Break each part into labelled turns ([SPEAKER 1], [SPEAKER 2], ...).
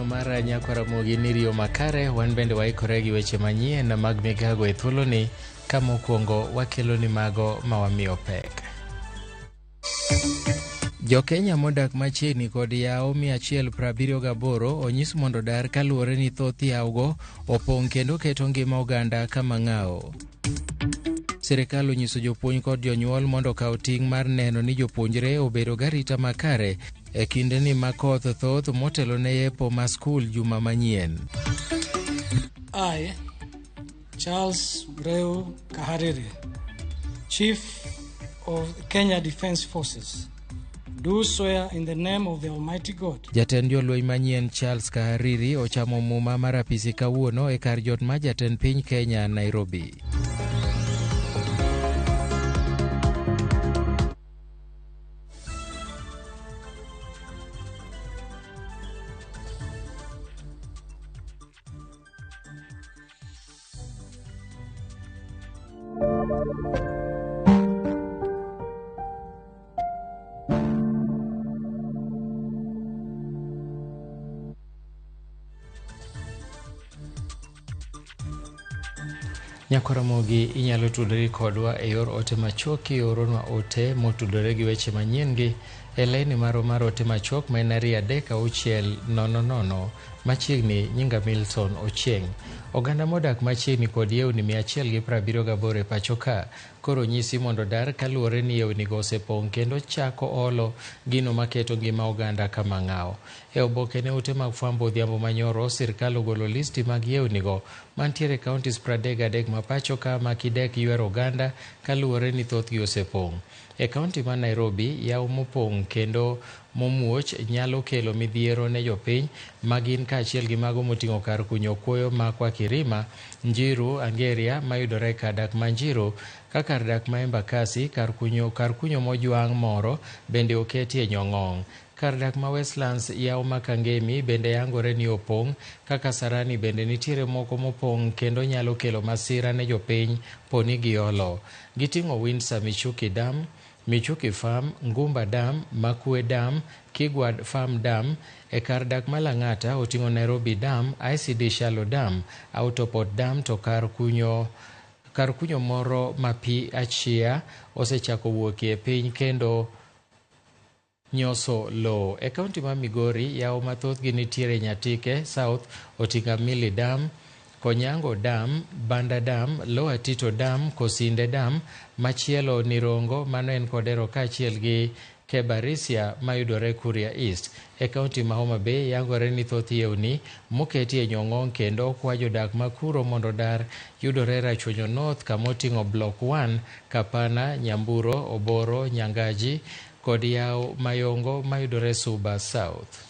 [SPEAKER 1] mar Nyakwaramogi ni riyo makare wan bende waikore gi weche manyien mag migago e thuoloni ka mokwongo wakelo ni mago ma wamiyo pek. Jokenya modak machiegni kod yawo 178 onyis mondo odar kaluwore ni thoth yawogo opong' kendo keto ngima oganda kama ng'awo. Sirikal onyiso jopuonj kod jonyuol mondo okaw ting' mar neno ni jopuonjre obedo garita makare e kindeni ma koth thoth motelo ne yepo ma skul juma manyien.
[SPEAKER 2] I, Charles Breu Kahariri, Chief of Kenya Defence Forces, do swear in the name of the Almighty God.
[SPEAKER 1] Jatend jolweny manyien Charles Kahariri ochamo muma mar apisi kawuono e kar jot mar jatend piny Kenya, Nairobi. Nyakwaramogi inyalo tudori kodwa e yor ote machuok kioronwa ote motudore gi weche manyien gi e laini marwa mar ote machuok ma en 23600 machiegni nyinga Milton Ochieng. Oganda modak machiegni kod yewni 178 e pacho ka koro nyisi mondo dar kaluwore ni yewnigo osepong' kendo chako olo gino maketo ngima oganda kama ng'awo. E oboke ne ute mag fwambo odhiambo manyoro, sirkal ogolo listi mag yewnigo mantiere e counties 33 ma pacho ka ma kidek ywero oganda kaluwore ni thothgi osepong'. E kaunti ma Nairobi, yawo mopong' kendo momuoch nyalo kelo midhiero ne jopiny ma gin kaachiel gi mago moting'o kar kunyo kuoyo ma kwa Kirima, Njiru, Angeria mayudore e kar dak ma Njiru, ka kar dak ma Embakasi, kar kunyo, kar kunyo mojwang' moro bende oketi e Nyong'ong'. Kar dak ma Westlands, yawo ma Kangemi bende yangore ni opong', ka Kasarani bende nitiere moko mopong' kendo nyalo kelo masira ne jopiny poni giolo. Giting'o Windsor Michuki Dam, Michuki Farm, Ngumba Dam, Makwe Dam, Kigwad Farm Dam, e kar dak ma Lang'ata oting'o Nairobi Dam, ICD Shallow Dam, Autoport Dam to kar kunyo kar kunyo moro ma pi achia osechako wuokie piny kendo nyoso lowo. E kaunti ma Migori, yawo mathothgi nitiere Nyatike South, oting'o Amili Dam, Konyango Dam, Banda Dam, Lower Tito Dam, Kosinde Dam, machielo Nirongo, mano en Kodero kaachiel gi Kebarisia mayudore Kuria East. E kaunti ma Homa Bay, yangore ni thoth yewni moketi e Nyong'ong kendo okwa jodak ma kuro mondo odar yudore Rachuonyo North kama oting'o Block 1, Kapana, Nyamburo, Oboro, Nyangaji kod yawo Mayongo mayudore Suba South.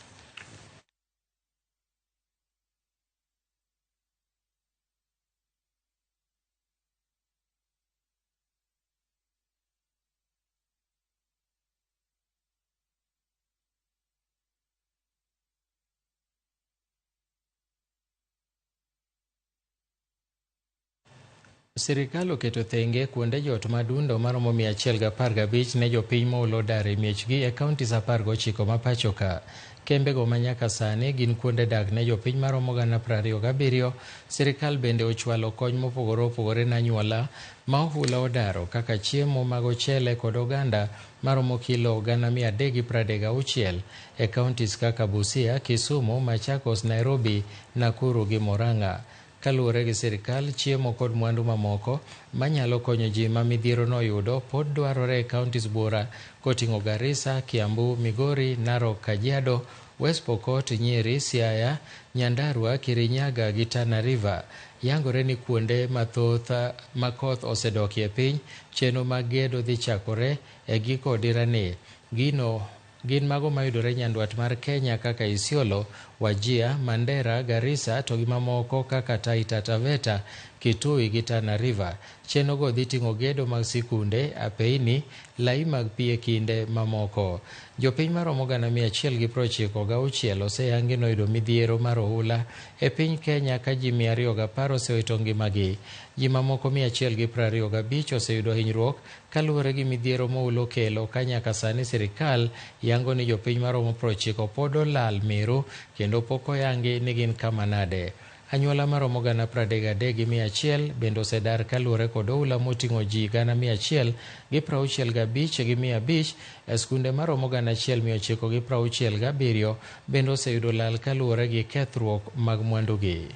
[SPEAKER 1] Sirikal oketo thenge kuonde jot madundo maromo 115 ne jopiny moulo dar e miechgi e counties 19 ma pacho ka. Kembego ma nyaka sani gin kuonde dak ne jopiny maromo 27,000. Sirikal bende ochwalo kony mopogore opogore ne anyuola ma ohula odaro kaka chiemo mag ochele kod oganda maromo kilo 336,000 e counties kaka Busia, Kisumu, Machakos, Nairobi, Nakuru gi Murang'a. Kaluwore gi sirikal, chiemo kod mwandu mamoko manyalo konyo ji ma midhiero noyudo pod dwarore e counties buora koting'o Garissa, Kiambu, Migori, Narok, Kajiado, West Pokot, Nyeri, Siaya, Nyandarua, Kirinyaga gi Tana River. Yangore ni kuonde mathoth ma koth osedokie piny, chenro mag gedo dhi chakore e giko dirani. Gino Gin mago mayudore nyandwat mar Kenya kaka Isiolo, Wajir, Mandera, Garissa to gi mamoko kaka Taita Taveta, Kitui gi Tana River. Chenrogo dhi ting'o gedo mag sikunde, apeini, lai mag pi e kinde mamoko. Jopiny maromo 196,000 oseyangi noyudo midhiero mar ohula e piny Kenya ka ji 210 osewito ngimagi. Ji mamoko 125 oseyudo hinyruok Kaluwore gi midhiero moulo kelo ka nyaka sani sirikal yango ni jopiny maromo 90 pod olal meru kendo kendo pok oyangi ni gin kama nade. Anyuola maromo 33,100 bende osedar kaluwore kod oula moting'o ji 165,500 e skunde maromo 1,967 bende oseyudo lal kaluwore gi kethruok mag mwandugi.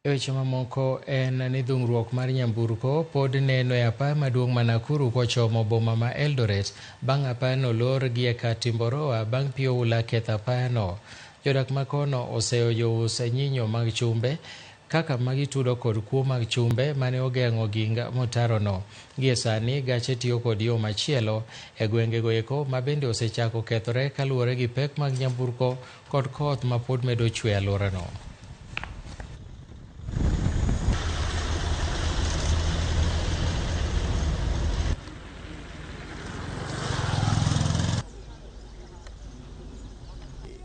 [SPEAKER 1] E weche mamoko en ni dhungruok mar nyamburko pod neno e apaya maduong' ma Nakuru kochomo boma ma Eldoret bang' apayano lor gi e kar Timboroa bang' pi oula ketho apayano. Jodak ma kono oseyo jous nyinyo mag chumbe kaka magitudo kod kuo mag chumbe mane ogeng'o ginga mtarono. Gie sani gache tiyo kod yo machielo e gwengego eko ma bende osechako kethore kaluwore gi pek mag nyamburko kod koth ma pod medo chwe e alworano.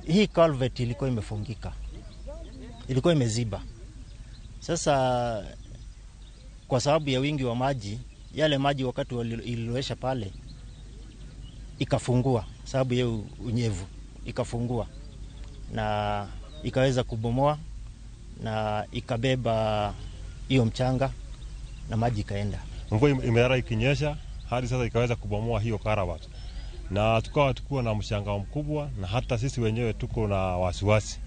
[SPEAKER 3] Hii culvert ilikuwa imefungika, ilikuwa imeziba. Sasa kwa sababu ya wingi wa maji, yale maji wakati ililowesha pale ikafungua, sababu ya unyevu ikafungua na ikaweza kubomoa na ikabeba hiyo mchanga na maji ikaenda.
[SPEAKER 4] Mvua imelala ikinyesha hadi sasa ikaweza kubomoa hiyo culvert. Na tukawa tukuwa na mshangao mkubwa na hata sisi wenyewe tuko na wasiwasi.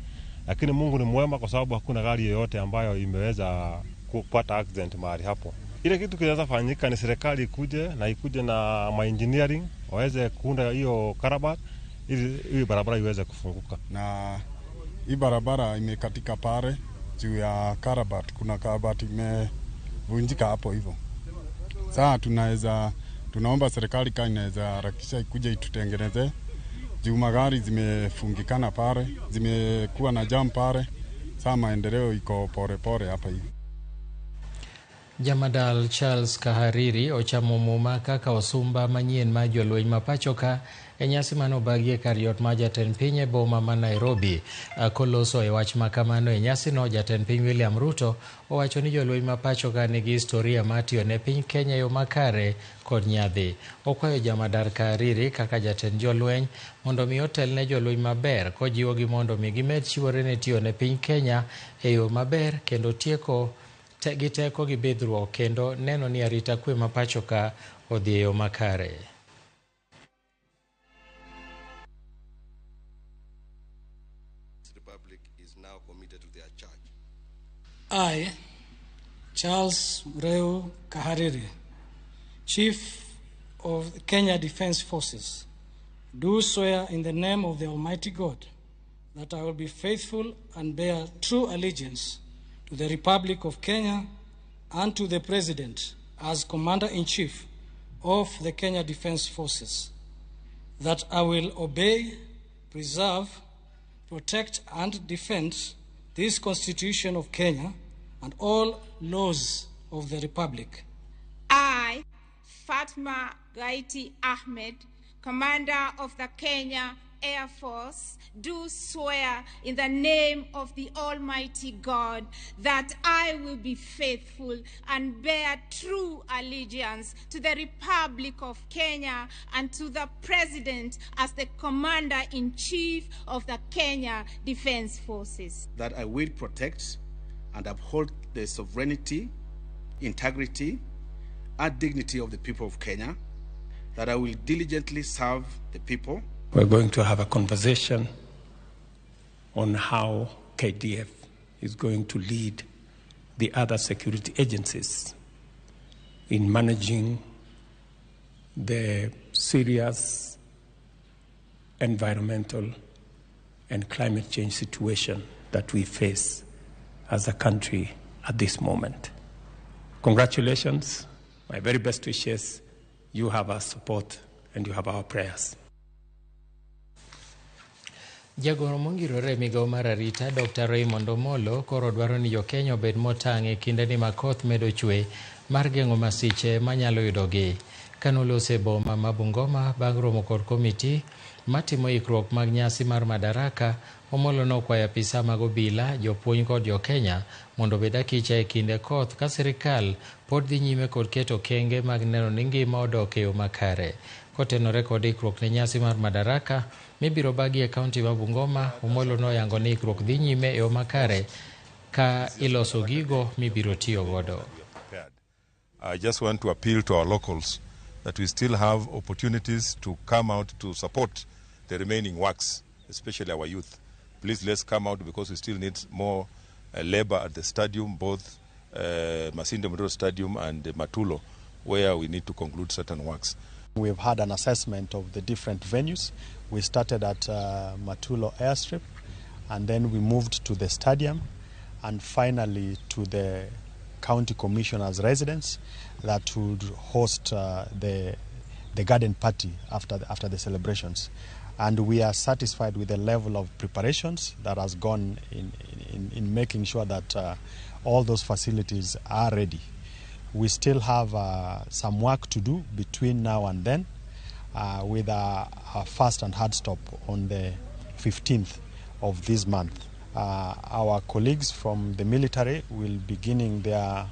[SPEAKER 4] Lakini Mungu ni mwema kwa sababu hakuna gari yoyote ambayo imeweza kupata accident mahali hapo. Ile kitu kinaweza fanyika ni serikali ikuje na ikuje na ma engineering waweze kuunda hiyo culvert ili hiyo barabara iweze kufunguka.
[SPEAKER 5] Na hii barabara imekatika pale juu ya culvert, kuna culvert imevunjika hapo hivyo. Sasa tunaomba serikali kama inaweza harakisha ikuje itutengeneze juu magari zimefungikana pale, zimekuwa na jam pale. Sasa maendeleo iko pole pole hapa hivi.
[SPEAKER 1] Jamadal Charles Kahariri ochamo muma kaka osumba manyien mar jolweny ma pacho ka e nyasi mane obagie kar yot mar jatend piny e boma ma Nairobi. Koloso e wach makamano e nyasino, jatend piny William Ruto owacho ni jolweny ma pacho ka nigi historia mar tiyo ne piny Kenya e yo makare kod nyadhi. Okwayo Jamadar Kahariri kaka jatend jolweny mondo mi otel ne jolweny maber kojiwogi mondo mi gimed chiwore ne tiyo ne piny Kenya e yo maber kendo tieko gi teko gi bidhruok kendo neno ni arita kwe ma pacho ka odhi e yo makare.
[SPEAKER 6] Republic is now committed to their charge.
[SPEAKER 2] I, Charles Mreu Kahariri, Chief of the Kenya Defence Forces, do swear in the name of the Almighty God that I will be faithful and bear true allegiance to the Republic of Kenya and to the President as Commander-in-Chief of the Kenya Defence Forces, that I will obey, preserve, protect and defend this Constitution of Kenya and all laws of the Republic.
[SPEAKER 7] I, Fatma Gaiti Ahmed, Commander of the Kenya Air Force, do swear in the name of the Almighty God that I will be faithful and bear true allegiance to the Republic of Kenya and to the President as the Commander-in-Chief of the Kenya Defence Forces.
[SPEAKER 6] That I will protect and uphold the sovereignty, integrity, and dignity of the people of Kenya, that I will diligently serve the people.
[SPEAKER 8] We're going to have a conversation on how KDF is going to lead the other security agencies in managing the serious environmental and climate change situation that we face as a country at this moment. Congratulations, my very best wishes. You have our support and you have our prayers.
[SPEAKER 1] Jagoro mongirore e migawo mar arita Dr. Raymond Omolo koro dwaro ni jo-Kenya obed motang' e kinde ni ma koth medo chwe mar geng'o masiche manyalo yudogi. Kanolose boma ma Bungoma bang' romo kod komiti matimo ikruok mag nyasi mar Madaraka, Omolo nokwayo apisa mag obila, jopuonj kod jokenya mondo obed akicha e kinde koth ka sirikal pod dhi nyime kod keto okenge mag neno ni ngima odok e yo makare. Kotenore kod ikruok ne nyasi mar Madaraka mibiro bagi e kaunti ma Bungoma, Omolo noyango ni ikruok dhi nyime e yo makare ka iloso gigo mibiro tiyo godo.
[SPEAKER 9] I just want to appeal to our locals that we still have opportunities to come out to support the remaining works, especially our youth. Please let's come out because we still need more labor at the stadium, both Masinde Muliro Stadium and Matulo, where we need to conclude certain works.
[SPEAKER 10] We've had an assessment of the different venues. We started at Matulo Airstrip, and then we moved to the stadium, and finally to the county commissioner's residence that would host the garden party after the celebrations. And we are satisfied with the level of preparations that has gone in making sure that all those facilities are ready. We still have some work to do between now and then, with our first and hard stop on the 15th of this month. Our colleagues from the military will be beginning their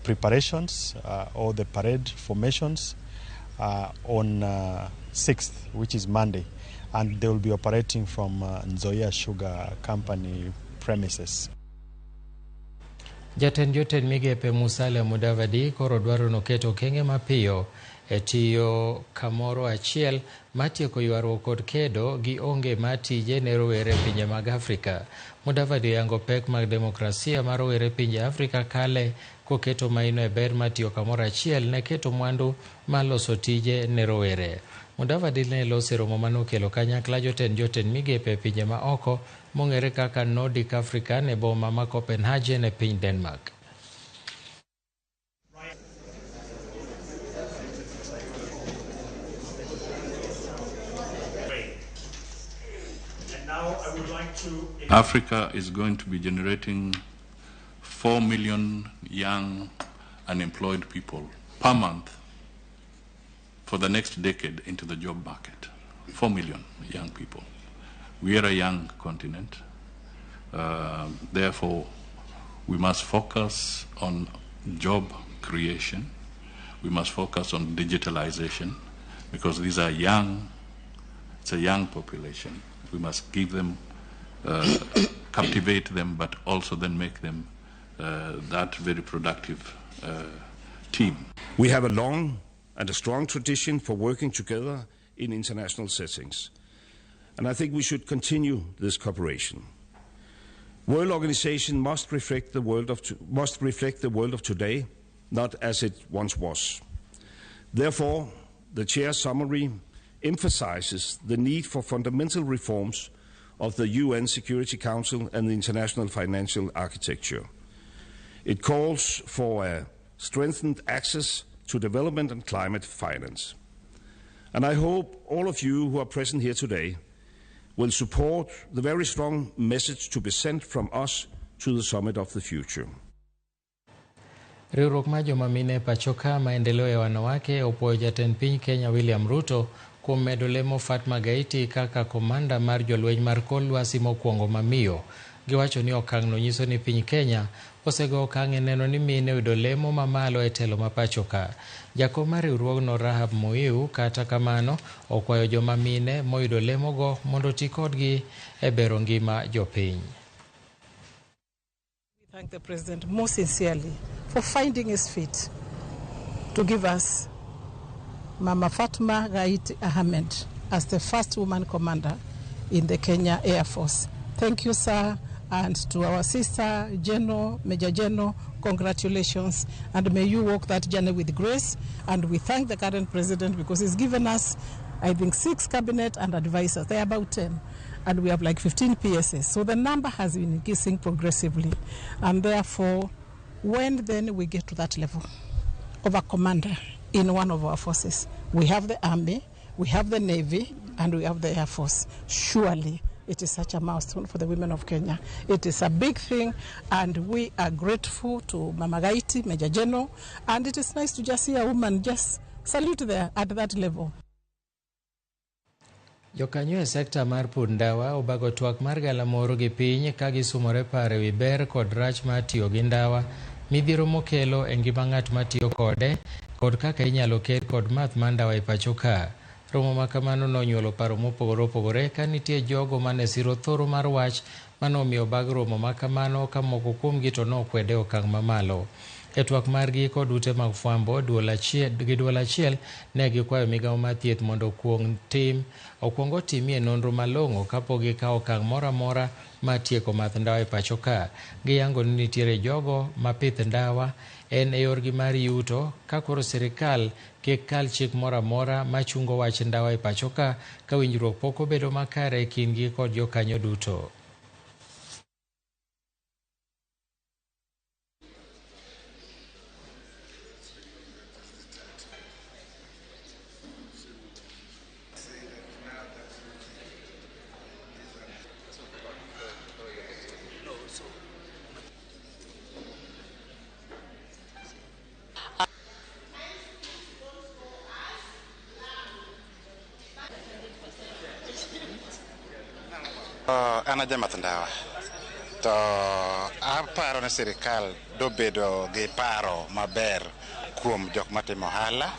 [SPEAKER 10] preparations or the parade formations on 6th, which is Monday, and they will be operating from Nzoia Sugar Company premises.
[SPEAKER 1] Jatend jotend migepe Musalia Mudavadi koro dwaro noketo okenge mapiyo e tiyo kamoro achiel matieko ywaruok kod kedo gi onge mar tije ne rowere pinje mag Afrika. Mudavadi oyango pek mag demokrasia mar rowere pinje Afrika kale koketo maino e ber mar tiyo kamoro achiel ne keto mwandu mar loso tije ne rowere. Mudavadi ne loso romo manokelo kanyakla jotend migepe e pinje ma oko mong'ere kaka Nordic African e boma ma Copenhagen e piny Denmark.
[SPEAKER 11] Africa is going to be generating 4 million young unemployed people per month for the next decade into the job market. 4 million young people. We are a young continent. Therefore, we must focus on job creation. We must focus on digitalization because these are young, it's a young population. We must give them, captivate them, but also then make them that very productive team.
[SPEAKER 12] We have a long and a strong tradition for working together in international settings. And I think we should continue this cooperation. World organization must reflect the world of today, not as it once was. Therefore, the chair's summary emphasizes the need for fundamental reforms of the UN Security Council and the international financial architecture. It calls for a strengthened access to development and climate finance. And I hope all of you who are present here today will support the very strong message to be sent from us to the Summit of the Future.
[SPEAKER 1] Riwruok mar joma mine pacho ka maendeleo ya wanawake opuoyo jatend piny Kenya William Ruto kuom medo lemo Fatma Gaiti kaka komanda mar jolweny mar kor lwasi mokwongo mamiyo. Giwacho ni okang'no nyiso ni piny Kenya osego okang' e neno ni mine oyudo lemo mamalo e telo ma pacho ka. Jakom mar riwruogno Rahab Muiu kata kamano okwayo joma mine moyudo lemogo mondo oti kodgi e bero ngima jopiny.
[SPEAKER 13] We thank the president most sincerely for finding his feet to give us Mama Fatma Gaiti Ahmed as the first woman commander in the Kenya Air Force. Thank you, sir, and to our sister, General, Major General, congratulations, and may you walk that journey with grace. And we thank the current president because he's given us, I think, 6 cabinet and advisors. They are about 10, and we have like 15 PSS. So the number has been increasing progressively, and therefore, when then we get to that level of a commander in one of our forces, we have the army, we have the navy, and we have the air force. Surely It is such a milestone for the women of Kenya. It is a big thing, and we are grateful to Mama Gaiti, Major General, and it is nice to just see a woman just salute there at that level.
[SPEAKER 1] Jokanyo e sekta mar pur ndawa obago twak mar galamoro gi piny ka gisumore paro ewi ber kod rach mar tiyo gi ndawa, midhiero mokelo e ngima ng'at matiyo kode, kod kaka inyalo ker kod math mar ndawa e pacho ka. Romo ma kamano nonyuolo paro mopogore opogore ka nitie jogo mane siro thoro mar wach manomiyo obag romo ma kamano ka moko kuomgi to nokwede e okang' mamalo. E twak margi kod ute mag fwambo gi duol achiel ne gikwayo migawo mar thieth mondo okuong otimie nonro malong'o kapok gikawo okang' moro amora mar tieko math ndawa e pacho ka. Giyango ni nitiere jogo ma pith ndawa en e yorgi mar yuto ka koro sirikal kik kal chik moro amora machungo wach ndawa e pacho ka ka winjruok pok obedo makare e kindgi kod jokanyo duto.
[SPEAKER 6] An ajamath ndawa to aparo ni sirikal dobedo gi paro maber kuom jok matimo ohala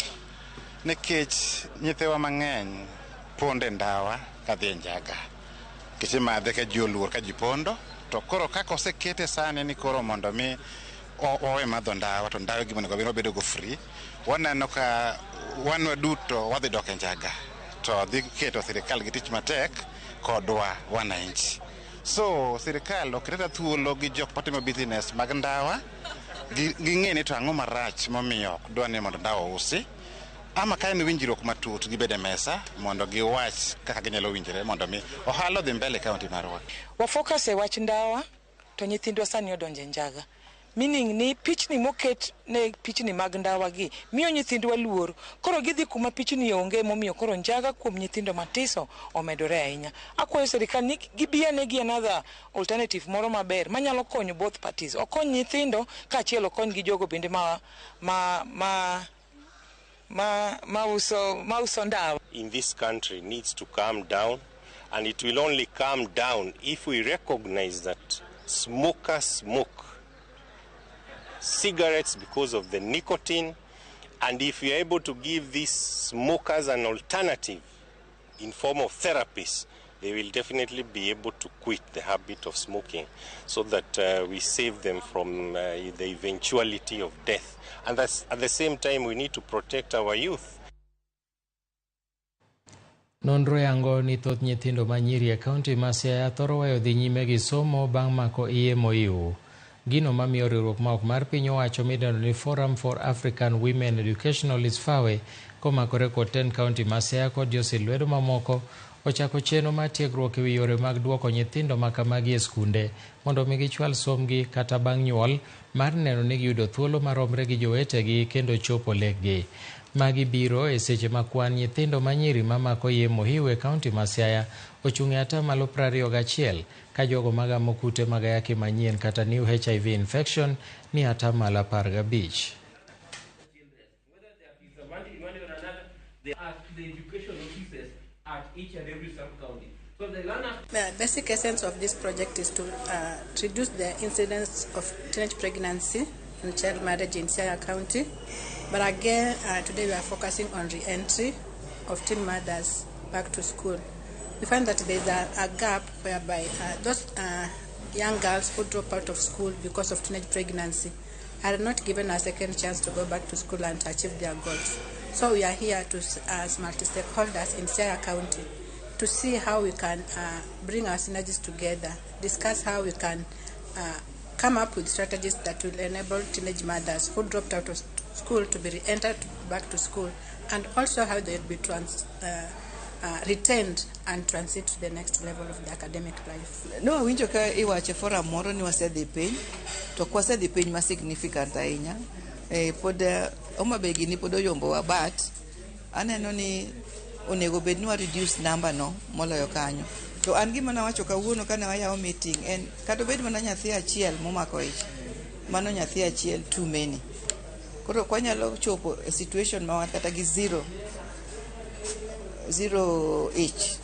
[SPEAKER 6] nikech nyithiwa mang'eny ponde ndawa kadhi e njaga nikech imadhe ka ji oluor ka ji pondo to koro kaka osekete sani ni koro mondo mi owe madho ndawa to ndawa gima onego bed ni wabedo go free waneno ka wan waduto wadhi dok e njaga to dhi keto sirikal gi tich matek kodwa wananchi. So sirikal oketeta thuolo gi jok matimo business mag ndawa ging'e ni to ang'o marach momiyo ok dwa ni mondo ndawa ousi ama ka en winjruok matut gibed e mesa mondo giwach kaka ginyalo winjore mondo mi ohala odhi mbele e kaunti marwa.
[SPEAKER 14] Wafocus e wach ndawa to nyithindwa sani odonjo e njaga. Meaning ni pichni moket ne pichni mag ndawa gi miyo nyithindwa luor. Koro gidhi kuma pichni onge momiyo koro njaga kuom nyithindo matiso omedore ahinya. Akwayo sirikal ni gibi ane gi another alternative moro maber manyalo konyo both parties. Okony nyithindo kaachiel okony gi jogo bende ma uso ndawa.
[SPEAKER 15] In this country needs to calm down, and it will only calm down if we recognize that smokers smoke cigarettes because of the nicotine, and if we are able to give these smokers an alternative in form of therapies, they will definitely be able to quit the habit of smoking, so that we save them from the eventuality of death. And that's, at the same time, we need to protect our youth.
[SPEAKER 1] Nonro yango ni thoth nyithindo ma nyiri e kaunti ma Siaya thoro weyo dhi nyime gi somo bang' mako iye moyiw. Gino mamiyo riwruok ma ok mar piny owacho midendo ni Forum for African Women Educationalists FAWE komakore kod tend kaunti ma Siaya kod josil lwedo mamoko ochako chenro mar tiegruok ewi yore mag duoko nyithindo ma kamagi e skunde mondo mi gichwal sombgi kata bang' nyuol mar neno ni giyudo thuolo maromre gi jowetegi kendo chopo lekgi. Magi biro e seche ma kwan nyithindo ma nyiri mamako iye mohiu e kaunti ma Siaya ochung' e atamalo 21 ka jogo magamo kute mag ayaki manyien kata new HIV infection ni atamalo 15.
[SPEAKER 16] The basic essence of this project is to reduce the incidence of teenage pregnancy and child marriage in Siaya County. But again, today we are focusing on re-entry of teen mothers back to school. We find that there is a gap whereby those young girls who drop out of school because of teenage pregnancy are not given a second chance to go back to school and to achieve their goals. So we are here to, as multi-stakeholders in Siaya County, to see how we can bring our synergies together, discuss how we can come up with strategies that will enable teenage mothers who dropped out of school to be re-entered back to school, and also how they will be retained and transit to the next level of the academic life.
[SPEAKER 17] No, awinjo ka iwacho forum moro ni wasedhi piny, to ok wasedhi piny ma significant ahinya. Pod Homa Bay gini pod oyombowa, but aneno ni onego bed ni wa reduce number no moloyo kanyo. To an gima nawacho kawuono kane wayawo meeting en kata obed mana nyathi achiel momako ich, mano nyathi achiel too many. Koro ok wanyalo chopo e situation ma wan kata gi zero ich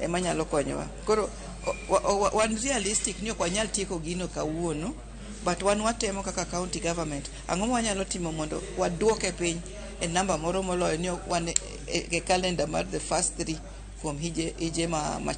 [SPEAKER 17] ema nyalo konyowa. Koro wan realistic ni ok wanyal tieko gino kawuono, but wan watemo kaka county government. Ang'o ma wanyalo timo mondo waduoke piny e namba moro moloyo ni wan e calendar mar the first three kuom hije ma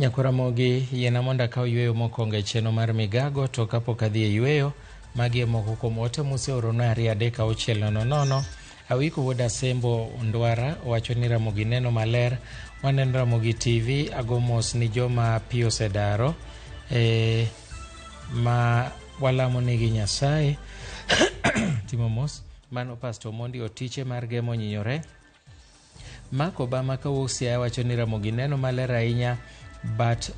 [SPEAKER 1] Nyakwaramogi yiena mondo akaw yweyo mokwongo e chenro mar migago to kapok adhi e yweyo magi e moko kuom ote museoronwa 2 3 6 0 0. Awiko wuod Asembo Ndwara owacho ni Ramogi neno maler, waneno Ramogi TV. Ago mos ni joma pi osedaro ma walamo nigi Nyasaye timo mos. Mano Pastor Omondi Otiche mar Gemo Nyinyore. Mark Obama kawuok Siaya wacho ni Ramogi neno maler ahinya but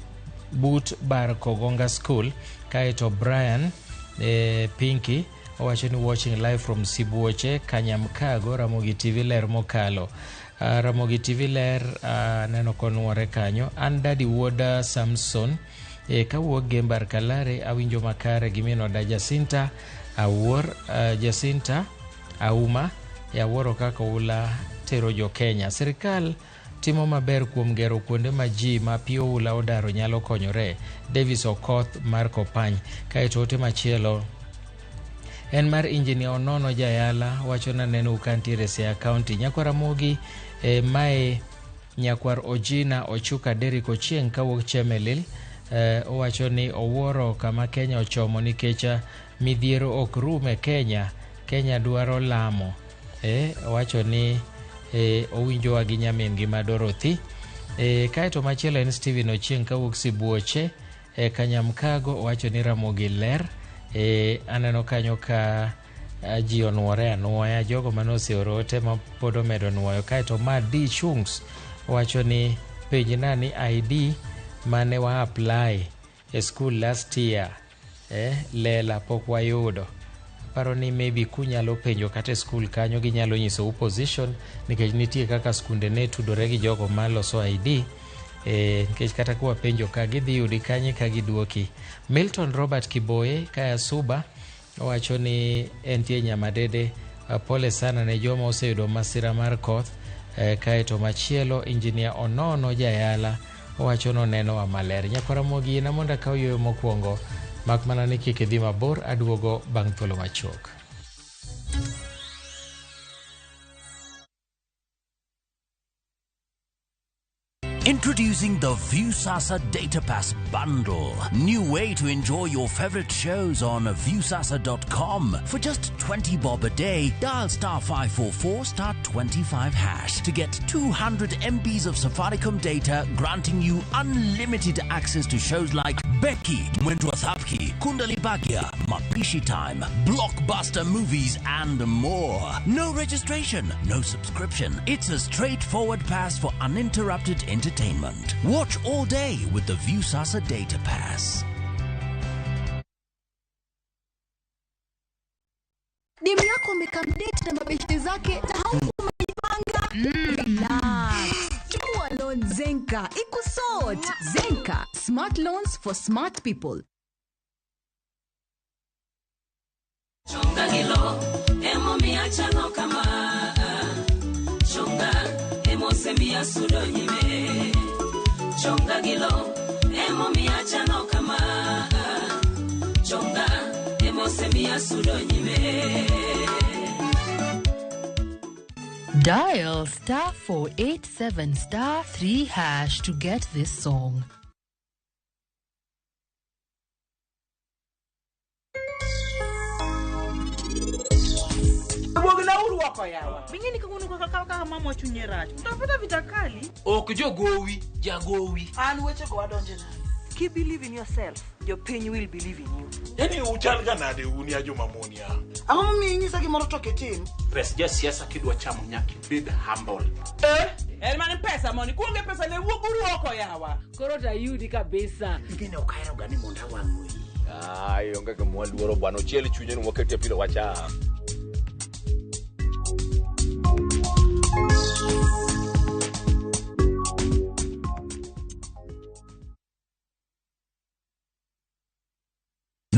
[SPEAKER 1] but bar Kogonga School. Kaeto Brian Pinky owacho ni watching live from Sibuoche Kanyamkago. Ramogi TV ler mokalo. Ramogi TV ler neno konuore kanyo. An dadi wuod Samson kawuok Gembar Kalare awinjo makare gi min oda Jacinta Awuor Jacinta Auma awuoro kaka oula tero jo Kenya. Sirikal timo maber kuom gero kuonde ma ji ma pi oula odaro nyalo konyore. Davis Okoth mar Kopany. Kaeto ote machielo en mar Injinia Onono Jayala wacho na neno kantiere Siaya County. Nyakwar Ramogi mae nyakwar Ojina Ochuka Derrick Ochieng kawuok Chemelil owacho ni owuoro kama Kenya ochomo nikech midhiero ok rum e Kenya. Kenya dwaro lamo. Owacho ni owinjowa gi nyamin gi ma Dorothy. Kaeto machielo en Steven Ochieng kawuok Sibuoche Kanyamkago owacho ni Ramogi ler. Aneno kanyo ka ji onuore anuoya, jogo mane oseoro ote ma pod omedo nuoyo. Kaeto ma D Chungs owacho ni penjna ni ID mane wa apply e school last year lela pok wayudo. Aparo ni maybe kunyalo penjo kata e school kanyo ginyalo nyisou position nikech nitie kaka skunde ne tudore gi jogo maloso ID. Nikech kata kwapenjo ka gidhi yudi kanye ka giduoki. Milton Robert Kiboye kaya Suba owacho ni entie Nyamadede. Pole sana ne joma oseyudo masira mar koth. Kaeto machielo Injinia Onono Jayala owacho nonenowa maler. Nyakwaramogi yiena mondo akaw yweyo mokwongo mak mana ni kik idhi mabor, aduogo bang' thuolo machuok.
[SPEAKER 18] Introducing the Viusasa Data Pass Bundle. New way to enjoy your favorite shows on Viusasa.com. For just 20 bob a day, dial star 544 star 25 hash to get 200 MBs of Safaricom data, granting you unlimited access to shows like Becky, Mwendwa Thapki, Kundali Bhagya, Mapishi Time, blockbuster movies, and more. No registration, no subscription. It's a straightforward pass for uninterrupted entertainment. Watch all day with the Viusasa Data Pass.
[SPEAKER 19] Demu yako amekamdate na mabeshte zake na haukumejipanga. Relax. Chukua loan Zenka ikusort. Zenka, smart loans for smart people.
[SPEAKER 20] Chonga gilo, emo miachano kama. Chonga, emo semia sudo nyime. Chonga gilo, emo miachano kama. Chonga, emo semia sudo nyime.
[SPEAKER 21] Dial star 487 star 3 hash to get this song.
[SPEAKER 22] Bingeni kaka mama chunye rach. Utapata vita kali.
[SPEAKER 23] Ok jogowi, jagowi.
[SPEAKER 22] An weche go adonje na. Keep believe in yourself. Your pain will believe in you.
[SPEAKER 24] Yani uchal ga nade uni ajo mamonia.
[SPEAKER 22] Ang'o momiyo inyisa gimoro to ok itim?
[SPEAKER 8] Pes jasiasa kidwa chamo nyaka ibed humble.
[SPEAKER 22] En mana pesa moni. Kuonge pesa ne wuog uru oko yawa.
[SPEAKER 25] Koro tayudi kabisa.
[SPEAKER 23] Ingene ok ahero ga ni mondo awang' wiyi.
[SPEAKER 26] Ai, onge gima waluoro bwana. Ochiel chunye ni waketie pilo wacham.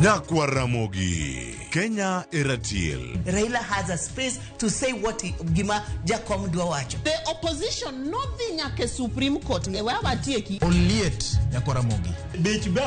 [SPEAKER 2] Nyakwar Ramogi, Kenya e ratil.
[SPEAKER 3] Raila has a space to say what he, gima Jakom dwa wacho.
[SPEAKER 4] The opposition nodhi nyaka e Supreme Court e we watieki.
[SPEAKER 5] Oliet nyakwar Ramogi.
[SPEAKER 24] Bech be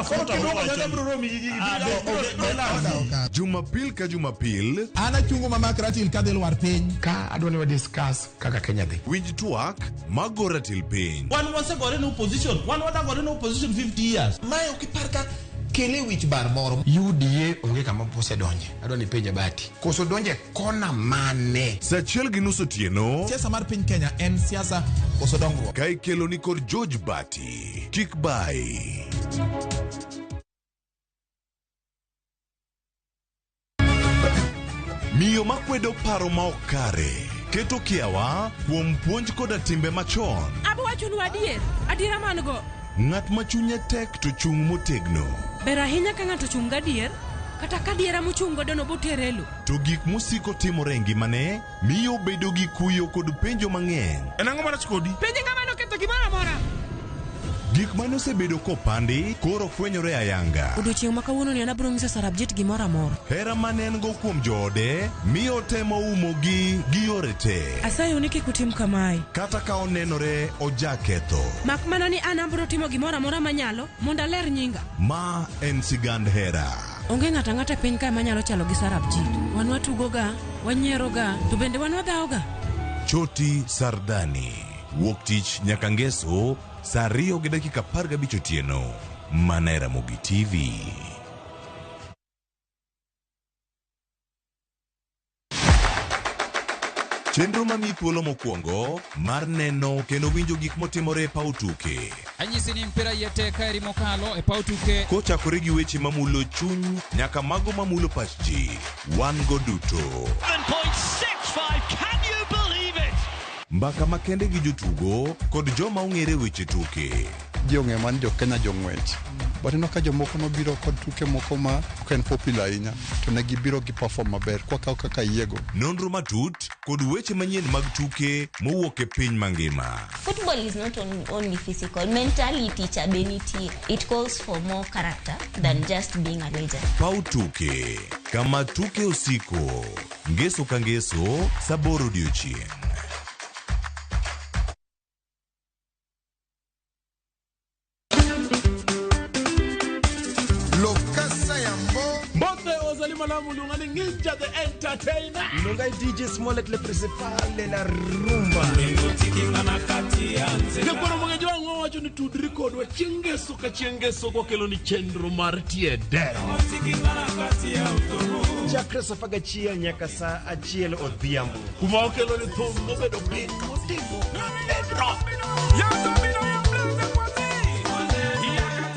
[SPEAKER 2] Jumapil ka Jumapil
[SPEAKER 5] An achungo mamak ratil kadhi lwar piny. Ka adwa ni wa discuss kaka Kenya dhi.
[SPEAKER 2] Winj twak mago ratil piny.
[SPEAKER 7] Wan wasegore ne opposition, wan wadagore ne opposition 50 years.
[SPEAKER 5] Mae ok ipar ka kele wich bar moro. UDA onge kama osedonje. Adwa ni penja Bati. Koso donje kona mane?
[SPEAKER 2] Saa 1:30 otieno.
[SPEAKER 5] Siasa mar piny Kenya en siasa koso dongruok.
[SPEAKER 2] Ka ikelo ni kod George Bati. Kik bai. Miyo makwedo paro ma ok kare keto kiawa kuom puonj koda timbe machon.
[SPEAKER 9] Abo wachonu adier, adiera man go.
[SPEAKER 2] Ng'at ma chunye tek to chung' motegno.
[SPEAKER 9] Ber ahinya ka ng'ato chung' gadier, kata ka diera mochung' godo no botere lo.
[SPEAKER 2] To gik mosiko timore e ngimane miyo obedo gi kuyo kod penjo mang'eny.
[SPEAKER 24] En ang'o marach kodi?
[SPEAKER 9] Penje ng'ama noketho gimoro amora.
[SPEAKER 2] Gik mane osebedo kopandi koro fwenyore ayanga.
[SPEAKER 9] Odiochieng' ma kawuono ni an abiro nyiso Sarabjit gimoro amora.
[SPEAKER 2] Hera mane en go kuom joode miyo otemo umogi gi yore te.
[SPEAKER 9] Asayo ni kik utim kamae.
[SPEAKER 2] Kata ka onenore ojaketho.
[SPEAKER 9] Mak mana ni an abiro timo gimoro amora manyalo mondo aler nyinga.
[SPEAKER 2] Ma en sigand hera.
[SPEAKER 9] Onge ng'ato ang'ata e piny kae manyalo chalo gi Sarabjit. Wan watugoga, wanyieroga, to bende wan wadhawoga.
[SPEAKER 2] Choti Sardani. Wuok tich nyaka ngeso saa 2:15 otieno. Mana e Ramogi TV. Chenro mamiyi thuolo mokwongo mar neno kendo winjo gik motimore e paw tuke.
[SPEAKER 27] Anyisi ni mpira iye tek ka eri mokalo e paw tuke.
[SPEAKER 2] Kochakore gi weche mamulo chuny nyaka mago mamulo pach ji. Wan go duto.
[SPEAKER 28] 7.65, can you believe it?
[SPEAKER 2] Mbaka makende gi jotugo kod joma ong'ere weche tuke.
[SPEAKER 29] Ji ong'eyo mana ni jo Kenya jong'wech. But ineno ka jomoko nobiro kod tuke moko ma ok en popular ahinya to ne gibiro gi perform maber kwakawo kaka yiego.
[SPEAKER 2] Nonro matut kod weche manyien mag tuke mowuok e piny mangima.
[SPEAKER 30] Football is not only physical, mentality cha be nitie. It calls for more character than just being a legend.
[SPEAKER 2] Paw tuke kama tuke osiko. Ngeso ka ngeso saa 8 odiochieng'.
[SPEAKER 24] Mbote ozali malamu lungani Ninja the Entertainer.
[SPEAKER 31] Lungai DJ Smollett le principal de la rumba.
[SPEAKER 24] Jakwaro mwengeji wangu wacho ni tudri kodwa chieng' ngeso ka chieng' ngeso kokelo ni chenro mar tie dero.
[SPEAKER 31] Chakre saa 11 nyaka saa 1 odhiambo.
[SPEAKER 24] Kuma okelo ni thum mobedo piny moting'o pedro.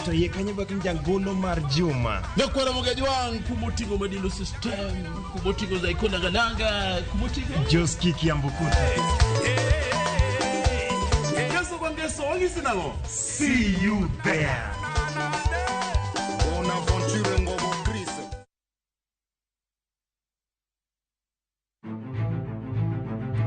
[SPEAKER 31] To yie kanyo bak jangolo mar Juma.
[SPEAKER 24] Nyakwara mwengeji wangu kumoting'o Madilo System, kumoting'o Zaiko Nangananga, kumoting'o
[SPEAKER 31] Joski Kiambukuta.
[SPEAKER 24] Ngeso kwa ngeso wangisi nang'o?
[SPEAKER 31] See you there.
[SPEAKER 32] Bonaventure Ngobo Chris.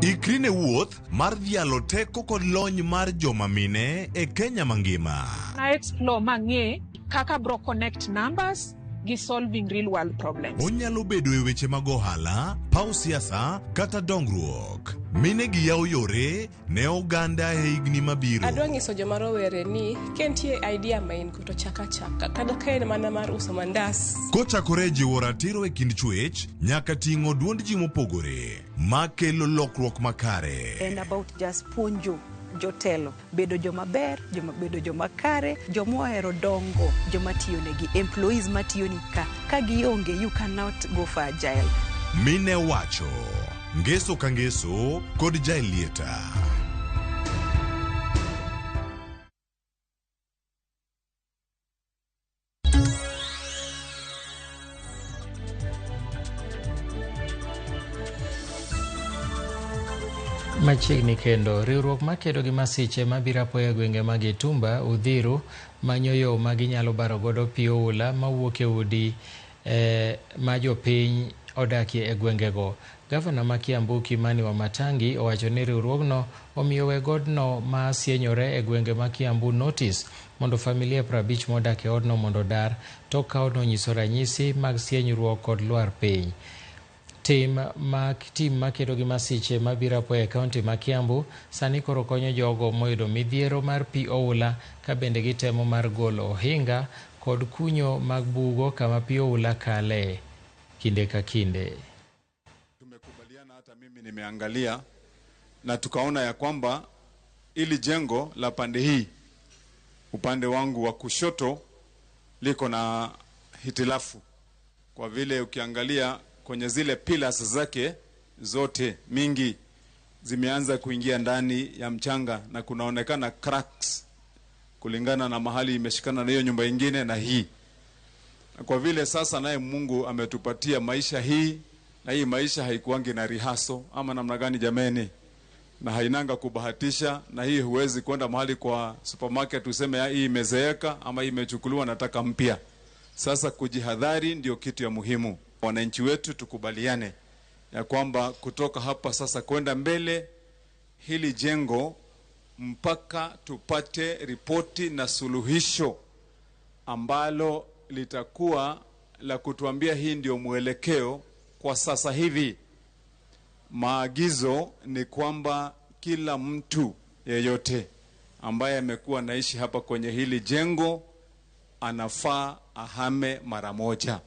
[SPEAKER 2] Ikri ne wuoth mar dhialo teko kod lony mar joma mine e Kenya mangima.
[SPEAKER 14] Na explore mang'e kaka bro connect numbers gi solving real world problems.
[SPEAKER 2] Onyalo bedo e weche mag ohala, paw siasa kata dongruok. Mine gi yawo yore ne oganda e higni mabiro.
[SPEAKER 33] Adwa nyiso joma rowere ni ka nitie idea ma in go to chak achaka kata ka en mana mar uso mandas.
[SPEAKER 2] Kochakore e jiwo ratiro e kind chwech nyaka ting'o duond ji mopogore makelo lokruok makare.
[SPEAKER 34] En about just puonjo jotelo bedo joma ber, joma bedo joma kare, joma ohero dongo, joma tiyo negi, employees matiyo ni ka gionge you cannot go for agile.
[SPEAKER 2] Mine wacho ngeso ka ngeso kod Jaelieta.
[SPEAKER 1] Machiegni kendo, riwruok makedo gi masiche mabiro apoya e gwenge mag Itumba, Uthiru, manyo yo ma ginyalo baro godo pi oula mawuok e udi ma jopiny odakie e gwengego. Gavana ma Kiambu Kimani Wamatangi owacho ni riwruogno omiyo weg odno ma sienyore e gwenge ma Kiambu notis mondo familia 50 modak e odno mondo odar tok ka odno onyiso ranyisi mag sienyruok kod lwar piny. Tim makedo gi masiche mabiro apoya e kaunti ma Kiambu sani koro konyo jogo moyudo midhiero mar pi oula ka bende gitemo mar golo ohinga kod kunyo mag bugo kama pi oula kale kinde ka kinde.
[SPEAKER 6] Tumekubaliana, hata mimi nimeangalia na tukaona ya kwamba ili jengo la pande hii upande wangu wa kushoto liko na hitilafu, kwa vile ukiangalia kwenye zile pillars zake zote mingi zimeanza kuingia ndani ya mchanga na kunaonekana cracks kulingana na mahali imeshikana na hiyo nyumba ingine na hii. Na kwa vile sasa naye Mungu ametupatia maisha hii, na hii maisha haikuangi na rihaso ama namna gani jameni, na hainanga kubahatisha, na hii huwezi kwenda mahali kwa supermarket useme hii imezeeka ama hii imechukuliwa nataka mpya. Sasa kujihadhari ndio kitu ya muhimu. Wananchi wetu tukubaliane ya kwamba kutoka hapa sasa kwenda mbele hili jengo mpaka tupate ripoti na suluhisho ambalo litakuwa la kutuambia hii ndio mwelekeo kwa sasa hivi. Maagizo ni kwamba kila mtu yeyote ambaye amekuwa naishi hapa kwenye hili jengo anafaa ahame mara moja.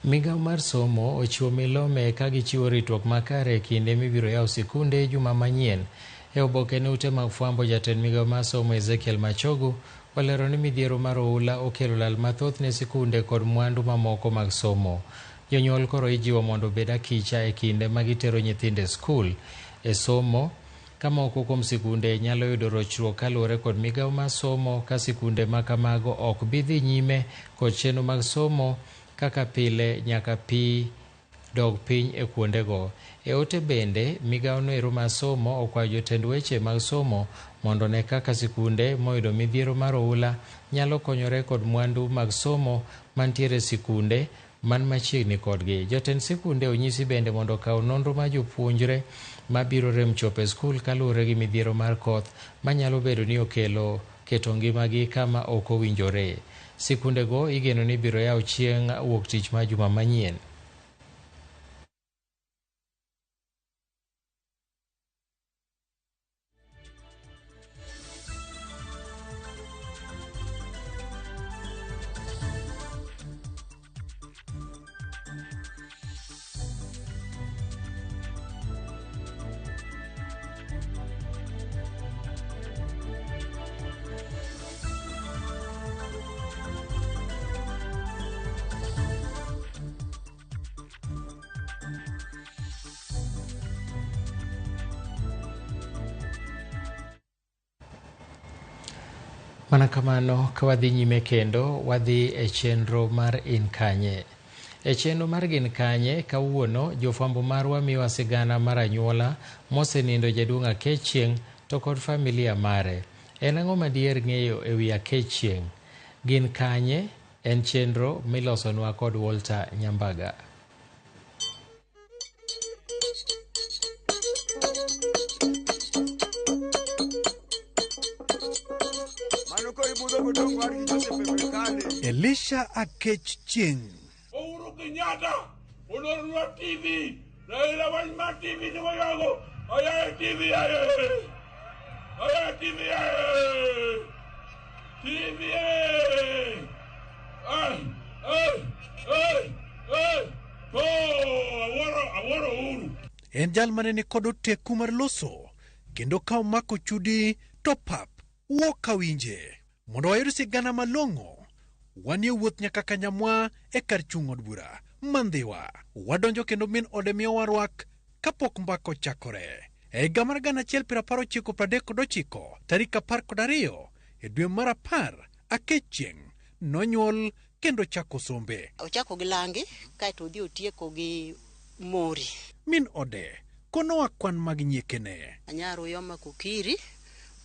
[SPEAKER 1] Migao mar somo ochiwo milome ka gichiwo ritruok makare e kinde mibiro yaw sikunde juma manyien. E oboke ne ute mag fwambo, jatend migao mar somo Ezekiel Machogu olero ni midhiero mar oula okelo lal mathoth ne sikunde kod mwandu mamoko mag somo. Jonyuol koro ijiwo mondo obed akicha e kinde ma gitero nyithindo e skul e somo, ka moko kuom sikunde nyalo yudo rochruok kaluwore kod migao mar somo ka sikunde ma kamago ok bi dhi nyime kod chenro mag somo kaka pile nyaka pi dog piny e kuondego. E ote bende, migao noero mar somo okwayo jotend weche mag somo mondo ne kaka sikunde moyudo midhiero mar oula nyalo konyore kod mwandu mag somo mantiere sikunde man machiegni kodgi. Jotend sikunde onyisi bende mondo okaw nonro mar jopuonjre mabiro rem chopo e skul kaluwore gi midhiero mar koth manyalo bedo ni okelo keto ngimagi kama ok owinjore. Sikundego igeno ni biro yaw chieng' wuok tich mar juma manyien. Mana kamano ka wadhi nyime kendo wadhi e chenro mar In Kanye. E chenro mar Gin Kanye kawuono jofwambo marwa miyowa sigana mar anyuola mosenindo jaduong' Akech Chieng' to kod familia mare. En ang'o madier ng'eyo e wi Akech Chieng'? Gin Kanye en chenro milosonwa kod Walter Nyambaga.
[SPEAKER 8] Elisha Akech Chieng'.
[SPEAKER 10] Uhuru Kenyatta olorwa TV, Raila wanyma TV ni wayago, ayaye TV aye, ayaye TV aye, TV aye, ay, ay, ay, ay, oh, awuoro Uhuru.
[SPEAKER 8] En jal mane ni kod oteku mar loso kendo ka omako chudi to pap wuok ka winje. Mondo wayud sigana malong'o, wanie wuoth nyaka Kanyamwa e kar chung' od bura Mandhiwa. Wadonjo kendo min ode miyowa rwak kapok mbaka ochakore. E higa mar 1939 tarik 12 e dwe mar 10, Akech Chieng' nonyuol kendo chako sombe.
[SPEAKER 11] Ochako gi langi kaeto odhi otieko gi mori.
[SPEAKER 8] Min ode konowa kwan mag nyiekene.
[SPEAKER 11] Anyaro Uyoma Kokiri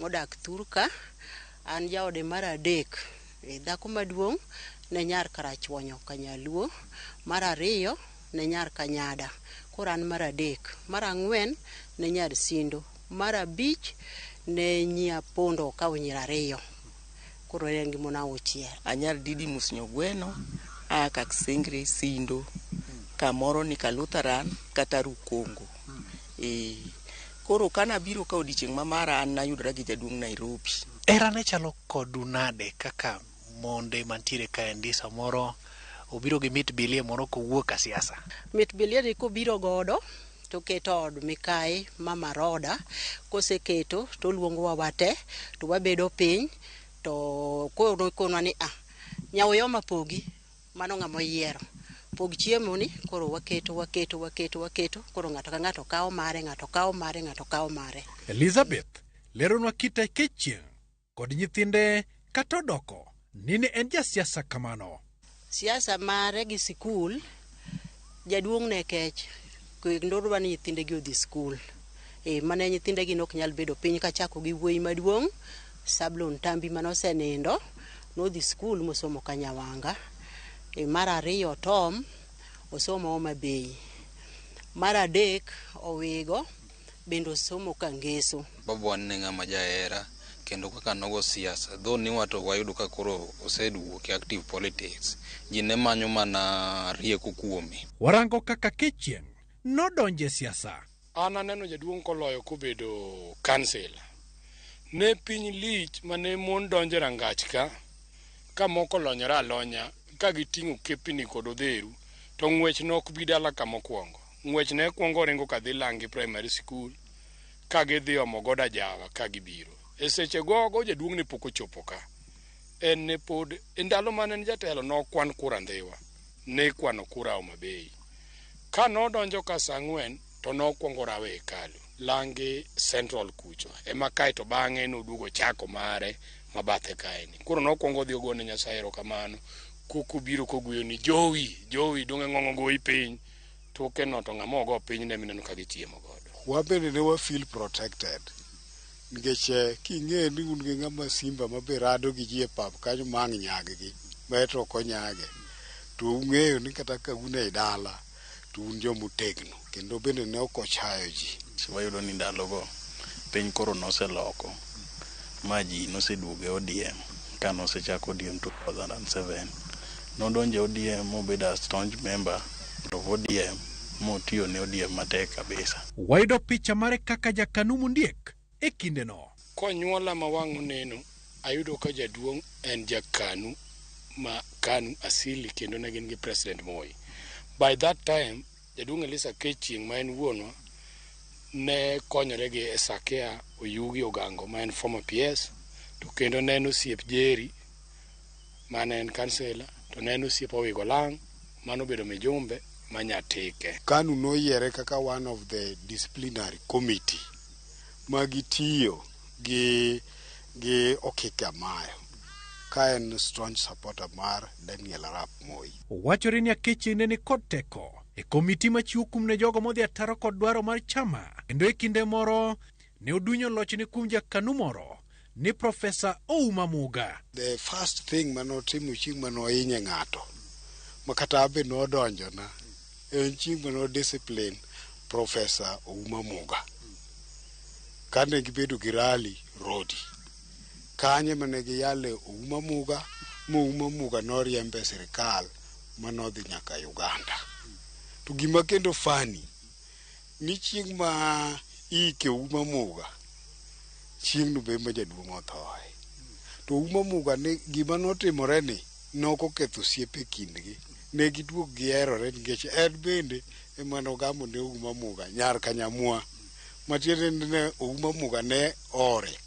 [SPEAKER 11] modak thurka. An jaode mar 3. Dhako maduong' ne nyar Karachuonyo Kanyaluo, mar ariyo ne nyar Kanyada, koro an mar adek, mar ang'wen ne nyar Sindo, mar abich ne nyi Apondo okawo nyiri ariyo. Koro en gi mon auchiel.
[SPEAKER 12] Anyar Didymus Nyogweno aa Kaksingri Sindo kamoro ni Kalutheran kata Rukongo. Koro kanabiro ka odiochieng' ma mara an nayudora gi jaduong' Nairobi.
[SPEAKER 8] Hera ne chalo kodu nade kaka monde mantiere kaendi samoro obiro gi mit bilie moro kowuok ka siasa?
[SPEAKER 11] Mit bilie ni kobiro godo to keto od mikayi Mama Roda, koseketo to oluongowa wate to wabedo piny to koro okonwa ni nyaoyoma pogi, mano ng'ama oyiero. Pog chiemo ni koro waketo waketo waketo waketo koro ng'ato ka ng'ato kawo mare, ng'ato kawo mare, ng'ato kawo mare.
[SPEAKER 8] Elizabeth leronwa kite Kechieng' kod nyithinde kata odoko ni ne en jasiasa kamano.
[SPEAKER 11] Siasa mare gi sikul, jaduong' ne kech kendo odwa ni nyithinde gi odhi skul. Mane nyithinde gi nok nyal bedo piny kachako gi wuoyi maduong' Sablon Tambi manosenindo nodhi skul mosomo Kanyawanga. Mar ariyo Tom osomo Homa Bay. Mar adek Owigo bende osomo Kangeso.
[SPEAKER 13] Babawa ne ng'ama jahera kendo kaka nogo siasa though ni wato wayudo ka koro oseduoke e active politics, ji ne manyo mana rieko kuome.
[SPEAKER 8] Warango kaka Kechieng' nodonje siasa.
[SPEAKER 10] An aneno jaduong' koloyo kobedo kansela. Ne piny lich mane mon donje rangach ka moko olonyore alonya ka giting'o kepni kod odheru to ng'wech nok bi dala kama okwongo. Ng'wech ne kwongo ringo kadhi Langi Primary School ka gidhi omo godo ajawa ka gibiro. E seche gogo jaduong' ne pok ochopo ka. En ne pod e ndalo mane en jatelo nokwan kura Ndhiwa. Ne ikwano kura Homa Bay. Ka nodonjo ka saa ang'wen to nokwongo rawe e hekalu Langi Central kucho ema kaeto bang'e noduogo chako mare mabathe kaeni. Koro nokwongo odhi ogone Nyasaye erokamano kokobiro kogweyo ni jowi jowi donge ng'ong'o goyi piny toke no to ng'ama ogo piny ne mineno ka gichiemo godo.
[SPEAKER 15] Wabende ne wa feel protected nikech king'eyo ni un gi ng'ama simba ma be rado gi ji e pap kanyo ma ang' nyag-gi ma to ok onyage to ung'eyo ni kata ka un ei dala to un joma otegno kendo bende ne ok ochayo ji.
[SPEAKER 16] Wayudo ni ndalogo piny koro noseloko ma ji noseduogo e ODM ka nosechako ODM 2007. Nodonjo e ODM mobedo a staunch member of ODM motiyo ne ODM matek kabisa.
[SPEAKER 8] Wayudo picha mare kaka jakanu mondiek e kindeno.
[SPEAKER 10] Konyuola ma wang' oneno, ayudo ka jaduong' en jakanu ma KANU asili kendo ne gin gi President Moi. By that time, jaduong' Elisa Kechieng' ma en wuonwa ne konyore gi Esakia Oyugi Ogango ma en former PS to kendo ne en osiep Jerry mane en kansela to ne en osiep Owigo Lang' manobedo mijumbe ma Nyatike.
[SPEAKER 15] KANU noyiere kaka one of the disciplinary committee ma gitiyo gi Okike Amayo ka en staunch supporter mar Daniel Arap Moi.
[SPEAKER 8] Wachore ni Akechieng' ne nikod teko e komiti machiwo kum ne jogo modhi ataro kod dwaro mar chama kendo e kinde moro ne odunyo lochne kuom jakanu moro ni Profesa Ouma Muga.
[SPEAKER 15] The first thing manotimo chieng' manohinye ng'ato ma kata abe nodonjona en chieng' mano discipline Profesa Ouma Muga kane gibedo gi rally Rodi. Kanye mane giyale Ouma Muga ma Ouma Muga noriembe e sirikal manodhi nyaka Uganda. To gima kendo funny ni chieng' ma iike Ouma Muga chieng'no be ma jaduong' othoe. To Ouma Muga ni gima notimore ni nokoketho osiep e kindgi. Ne giduog giherore nikech en bende ema nogamo ne Ouma Muga nyar Kanyamwa. Matiende ni ne Ouma Muga ne ore.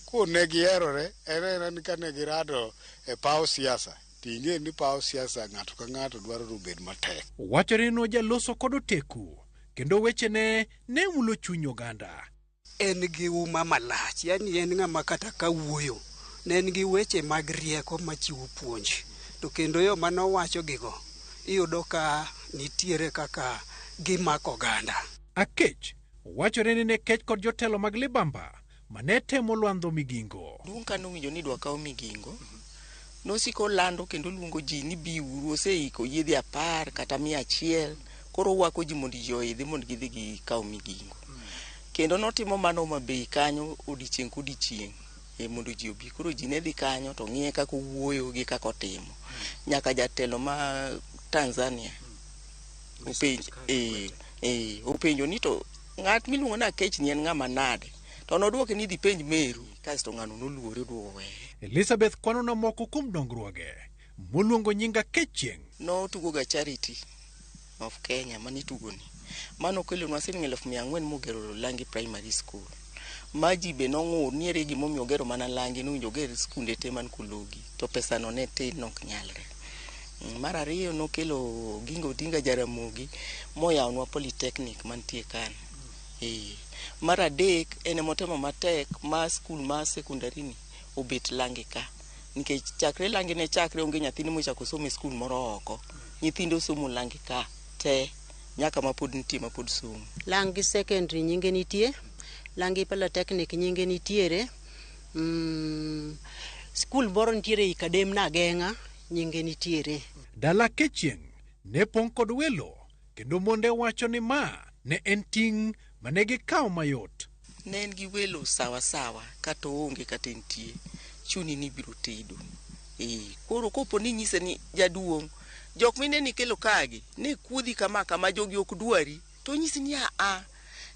[SPEAKER 15] Koro ne giherore en aena ni kane girado e paw siasa ting'e ni paw siasa ng'ato ka ng'ato dwaro ni obed matek.
[SPEAKER 8] Wachore ni nojaloso kod oteku kendo wechene ne mulo chuny oganda.
[SPEAKER 17] En gi uma malach, yani en ng'ama kata ka wuoyo ne en gi weche mag rieko machiwo puonj. To kendo yo manowacho gigo iyudo ka nitiere kaka gimako oganda.
[SPEAKER 8] Akech wachore ni ne kech kod jotelo mag libamba mane temo lwandho Migingo.
[SPEAKER 12] Duong' kane owinjo ni idwa kaw Migingo Nosiko olando kendo oluongo ji ni biuru, oseiko yiedhi 10 kata 100, koro owako ji mondo ji oidhi mondo gidhi gikaw Migingo. Kendo notimo mano Homa Bay kanyo odiochieng' kodiochieng' mondo ji obi. Koro ji ne dhi kanyo to ng'iye kaka owuoyo gi kaka otimo. Nyaka jatelo ma Tanzania openjo ni to ng'at miluongo ni Akech ni en ng'ama nade? To nodwoke ni dhi penj meru, kasto ng'ano noluore oduogo weye.
[SPEAKER 8] Elizabeth kwanona moko kuom dongruoge moluongo nying Akech Chieng'.
[SPEAKER 12] Notugoga Charity of Kenya manitugoni. Mano okelonwa siling 400,000 mogero Langi Primary School. Ma ji be nong'ur ni ere gimomiyo ogero mana Langi, nowinjo oger skunde te man Kulogi, to pesano ne tin nok nyalre. Mar ariyo nokelo Oginga Odinga Jaramogi moyawnwa Polytechnic mantie kano. Mar adek en emotemo matek ma skul ma sekondari ni obet Langi ka. Nikech chakre Langi ne chakre onge nyathini mochako somo e skul moro oko. Nyithindo somo Langi ka te nyaka mapod nitie mapod somo.
[SPEAKER 11] Langi Secondary nyinge nitie, Langi Polytechnic nyinge nitiere, skul moro nitiere i Kadem Nageng'a nyinge nitiere.
[SPEAKER 8] Dala Akech Chieng' ne pong' kod welo kendo monde wacho ni ma ne en ting' mane gikawo mayot.
[SPEAKER 12] Ne en gi welo sawa sawa kata oonge kata entie, chuni ni ibiro tedo. Koro kopo ni inyise ni jaduong', jok minene ikelo kagi ne kuodhi kama kama jogi ok dwari, to onyisi ni aa,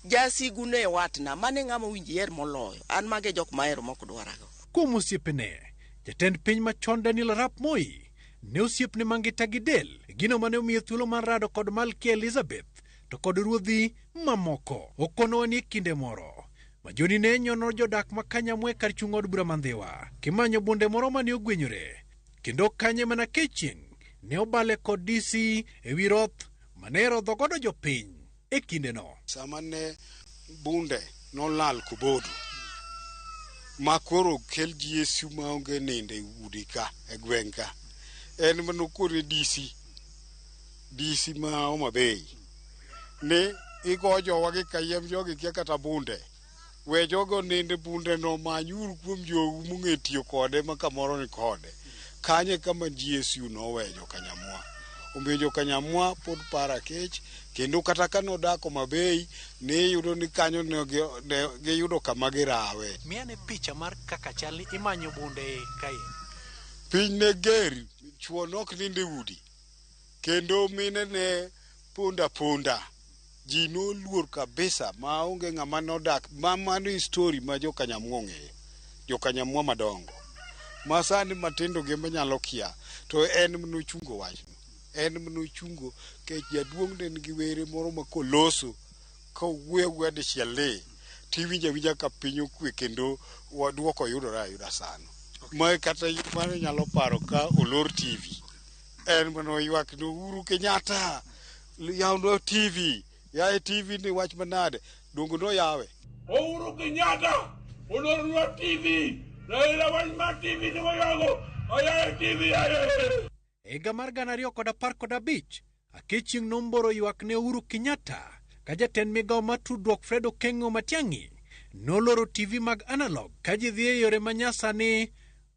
[SPEAKER 12] jasigu ne watna, mane ng'ama owinjo iher moloyo, an mage jok mahero mok dwarago.
[SPEAKER 8] Kuom osiepene, jatend piny machon Daniel Arap Moi ne osiepne mangita gi del, gino mane omiye thuolo mar rado kod Malkia Elizabeth to kod ruodhi mamoko. Okonowa ni e kinde moro Majoni ne nyono jodak ma Kanyamwa e kar chung' od bura ma Ndhiwa kimanyo bunde moro mane ogwenyore, kendo kanye mana Akech Chieng' ne obale kod DC e wi roth mane rodho godo jopiny e kindeno.
[SPEAKER 15] Sama ne bunde nolal Kobodo ma koro kel GSU maonge nindo e udi ka e gweng' ka, en manokone DC ma Homa Bay ni igo jowa gi kayiem, jogi kia kata bunde, we jogo ninde bunde no, manyuru kuom jou mong'e tiyo kode ma kamoro ni kode. Kanye kama GSU noweyo Jokanyamwa. Omiyo Jokanyamwa pod paro Akech, kendo kata ka nodak Homa Bay, ne iyudo ni kanyo ne giyudo kama girawe.
[SPEAKER 8] Miane picha mar kaka chal ni imanyo bunde kae.
[SPEAKER 15] Piny ne ger, chuo nok ninde udi, kendo mine ne ponda ponda. Ji noluor kabisa ma onge ng'ama nodak. Ma mano e story ma Jokanyamwa ong'eyo, Jokanyamwa madongo. Ma sani matindo gi manyalo kia, to en manochungo wachno. En manochungo kech jaduong' ne nigi were moro ma koloso, kowuoyo awuoya dichiel ni, tiwinjo awinja ka piny okwe kendo duoko yudore ayuda sano. Ma kata mano nyalo paro ka olor TV. En manoywak ni Uhuru Kenyatta, yawnwa TV, yaye TV ni wach manade, dongo noyawe.
[SPEAKER 24] Uhuru Kenyatta, olornwa TV, Raila wach mar TV ni waywago, oyaye TV yaye.
[SPEAKER 8] E higa mar 2015, Akech Chieng' nomboro ywak ne Uhuru Kenyatta ka jatend migawo mar tudruok Fred Okengo Matiang'i noloro TV mag analog ka ji dhi e yore manyasani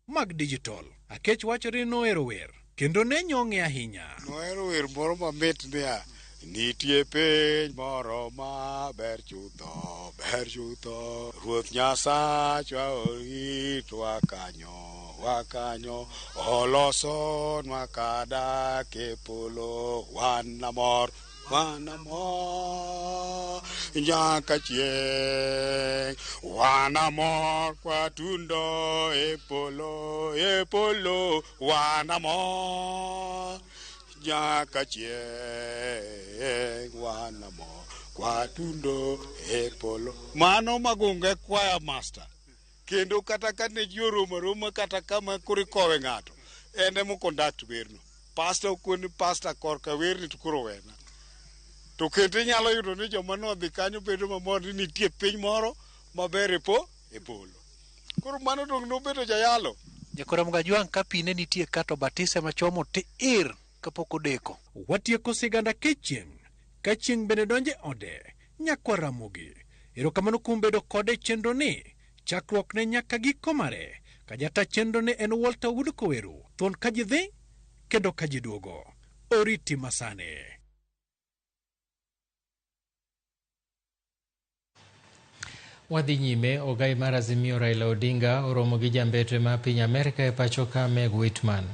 [SPEAKER 8] mag digital. Akech wacho ni nohero wer kendo ne nyong'e ahinya.
[SPEAKER 15] Nohero wer moro mamit niya, nitie piny moro maber chutho, ber chutho, Ruoth Nyasachwa oritwa kanyo, wakanyo, olosonwa kadak e polo, wan amor, wan amor, nyaka chieng', wan amor kwatundo e polo, e polo, wan amor, nyaka chieng', wan amor kwatundo e polo. Mano Magunga choir master. Kendo kata ka ne ji oromo aroma kata kama koro ikowe ng'ato, en ema conduct werno. Pastor okoni pastor korka werni to koro wena. To kendo inyalo yudo ni joma nodhi kanyo bedo mamor ni nitie piny moro maber e polo. Koro mano dong' nobedo jayalo.
[SPEAKER 8] Jakora Mgajwang' ka pi ne nitie ka to batise machomo tir kapok odeko. Watieko sigand Akech Chieng' ka chieng' bende donjo e ode nyakwar Ramogi. Erokamano kuom bedo kode e chenro ni chakruok ne nyaka giko mare. Ka jata chenro ne en Walter Wood Koweru, thuon ka ji dhi kendo ka ji duogo. Oriti masani.
[SPEAKER 1] Wadhi nyime, ogai mar Azimio Raila Odinga oromo gi jambetre ma piny Amerka e pacho ka Meg Whitman.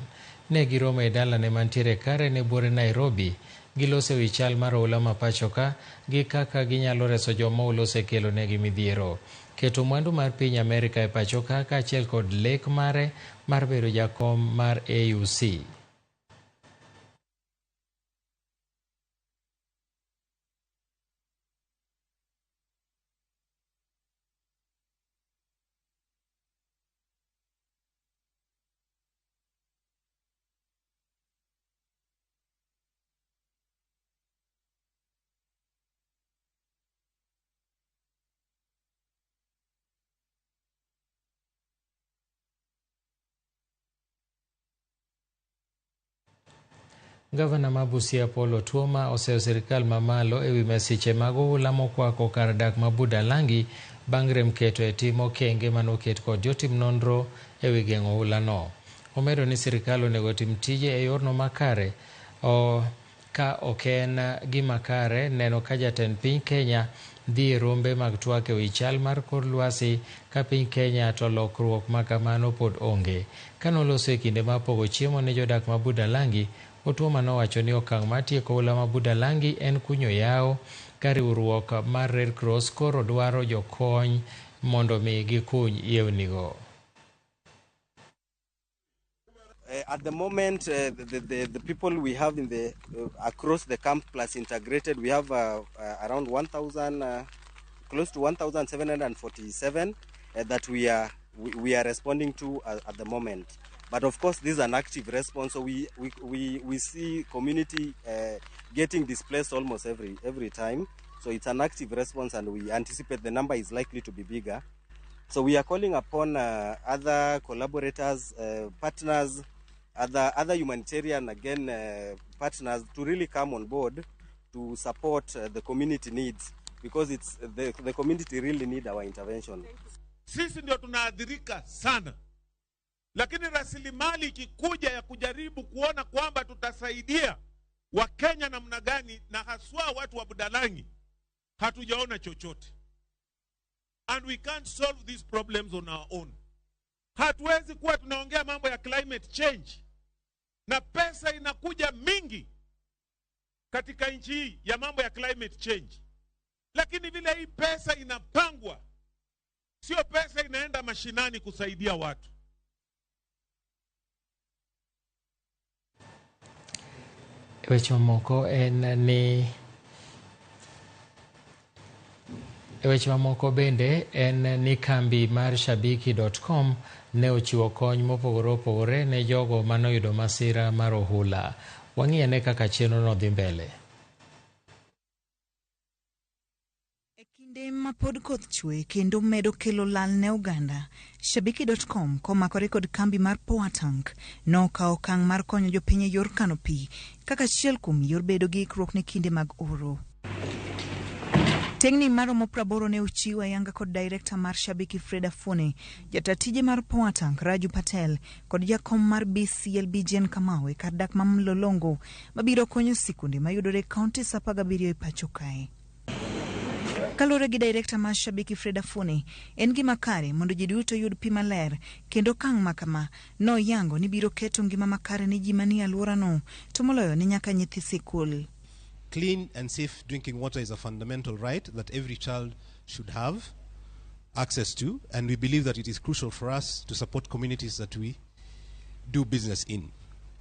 [SPEAKER 1] Ne giromo e dalane mantiere Karen e buore Nairobi. Giloso e wi chal mar oula ma pacho ka gi kaka ginyalo reso joma oula osekelo negi midhiero. Keto mwandu mar piny Amerka e pacho ka kaachiel kod lek mare mar bedo jakom mar AUC. Gavana ma Busia Paul Otuoma oseyo sirkal mamalo ewi masiche mag oula mokwako kar dak ma Budalangi bang' rem keto e tim okenge manoket kod jotim nonro ewi geng'o oulano. Omedo ni sirkal onego otim tije e yorno makare o, ka ok en gima kare neno ka jatend piny Kenya dhi e rombe mag twak ewi chal mar kor lwasi ka piny Kenya to lokruok ma kamano pod onge. Kanoloso e kinde mar pogo chiemo ne jodak ma Budalangi, Otuoma nowacho ni okang' mar tieko oula ma Budalangi en kunyo yawo ka riwruok mar Red Cross koro dwaro jokony mondo mi gikuny yewnigo.
[SPEAKER 3] At the moment, the people we have in the across the camp plus integrated, we have around 1,000, close to 1,747 that we are responding to at the moment. But of course, this is an active response, so we see community getting displaced almost every time. So it's an active response, and we anticipate the number is likely to be bigger. So we are calling upon other collaborators, partners, other humanitarian, again, partners to really come on board to support the community needs, because it's the community really need our intervention.
[SPEAKER 24] Sisi ndio tunaathirika sana, lakini rasilimali ikikuja ya kujaribu kuona kwamba tutasaidia Wakenya namna gani, na haswa watu wa Budalangi, hatujaona chochote. And we can't solve these problems on our own. Hatuwezi kuwa tunaongea mambo ya climate change na pesa inakuja mingi katika nchi hii ya mambo ya climate change, lakini vile hii pesa inapangwa, sio pesa inaenda mashinani kusaidia watu.
[SPEAKER 1] Weche mamoko en ni weche mamoko bende en ni kambi mar shabiki.com ne ochiwo kony mopogore opogore ne jogo manoyudo masira mar ohula. Wang'i ane kaka chenrono dhi mbele.
[SPEAKER 4] Kinde ma pod koth chwe kendo medo kelo lal ne oganda, Shabiki.com komakore kod kambi mar Power Tank nokawo okang' mar konyo jopiny e yor kano pi kaka achiel kuom yor bedo gi ikruok ne kinde mag oro. Tengni maromo 80 ne ochiw ayanga kod director mar Shabiki Freda Fune, jata tije mar Power Tank Raju Patel kod jakom mar BCLB Jane Kamau e kar dak ma Mlolongo mabiro konyo sikunde mayudore e counties 17 e pacho kae. Kaluwore gi director mar Shabiki Freda Fune, en gima kare mondo ji duto oyud pi maler kendo okang' ma kama noyango ni biro keto ngima makare ne ji manie alworano to moloyo ne nyaka nyithi sikul.
[SPEAKER 5] Clean and safe drinking water is a fundamental right that every child should have access to, and we believe that it is crucial for us to support communities that we do business in.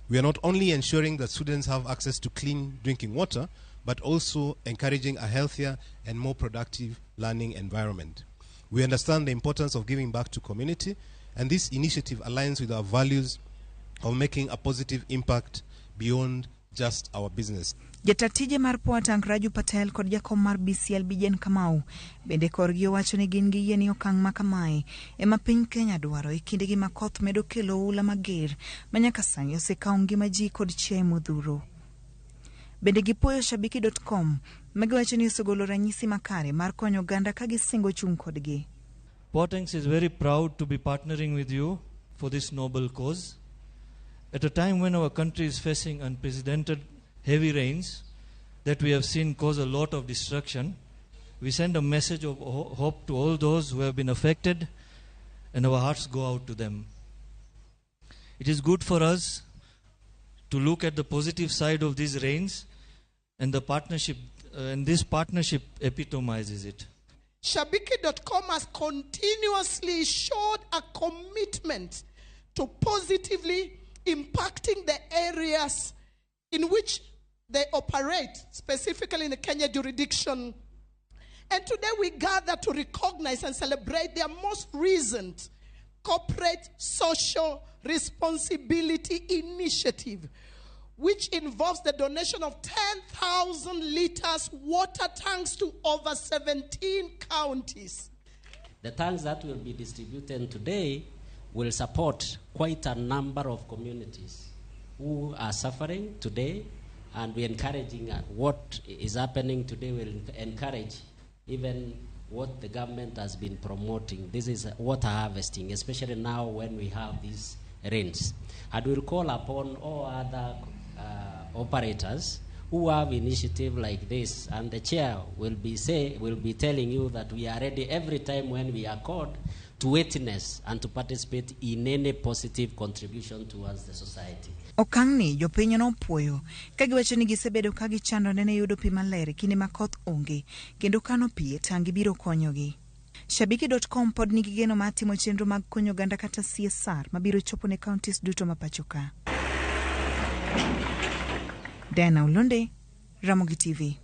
[SPEAKER 5] We are not only ensuring that students have access to clean drinking water, but also encouraging a healthier and more productive learning environment. We understand the importance of giving back to community, and this initiative aligns with our values of making a positive impact beyond just our business.
[SPEAKER 4] Jata tije mar Power Tank Raju Patel kod jakom mar BCLB Jane Kamau bende korgi owacho ni gin gi yie ni okang' ma kamae ema piny Kenya dwaro e kindegi ma koth medo kelo oula mager ma nyaka sani osekawo ngima ji kod chiaye modhuro. Bende gipuoyo Shabiki.com magiwacho ni osegolo ranyisi makare mar konyo oganda ka gisingo chung' kodgi.
[SPEAKER 7] Power Tanks is very proud to be partnering with you for this noble cause. At a time when our country is facing unprecedented heavy rains that we have seen cause a lot of destruction, we send a message of hope to all those who have been affected, and our hearts go out to them. It is good for us to look at the positive side of these rains, and the partnership, and this partnership epitomizes it.
[SPEAKER 9] Shabiki.com has continuously showed a commitment to positively impacting the areas in which they operate, specifically in the Kenya jurisdiction. And today we gather to recognize and celebrate their most recent corporate social responsibility initiative, which involves the donation of 10,000 liters water tanks to over 17 counties.
[SPEAKER 18] The tanks that will be distributed today will support quite a number of communities who are suffering today, and we're encouraging what is happening today will encourage even what the government has been promoting. This is water harvesting, especially now when we have these rains. And we'll call upon all other operators who have initiative like this, and the chair will be telling you that we are ready every time when we are called to witness and to participate in any positive contribution towards the society.
[SPEAKER 4] Okang'ni jopiny nopuoyo ka giwacho ni gisebedo ka gichandore ne yudo pi maler kinde ma koth onge kendo kano pi e tangi biro konyogi. Shabiki.com pod nigi geno mar timo chenro mag konyo oganda kata CSR mabiro chopo ne counties duto ma pacho ka. Diana Olonde, Ramogi TV.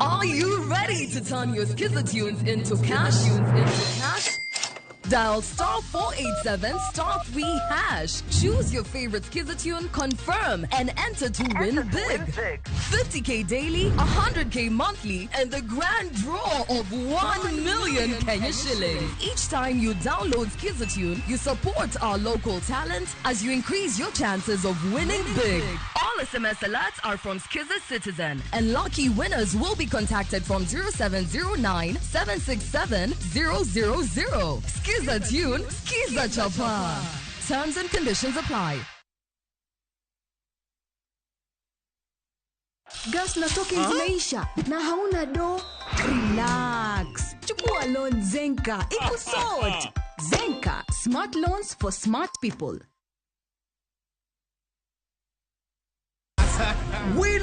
[SPEAKER 19] Are you ready to turn your Skiza tunes into cash? Dial star 487 star 3 hash. Choose your favorite Skiza tune, confirm, and enter to win big. 50K daily, 100K monthly, and the grand draw of 1 million Kenya shillings. Each time you download Skiza tune, you support our local talent as you increase your chances of winning big. All SMS alerts are from Skiza Citizen, and lucky winners will be contacted from 0709 767 000. Skiza tune, Skiza Chapa. Terms and conditions apply.
[SPEAKER 20] Gas na token zimeisha na hauna do. Relax. Chukua loan Zenka. Iko sort. Zenka, smart loans for smart people.
[SPEAKER 21] Win.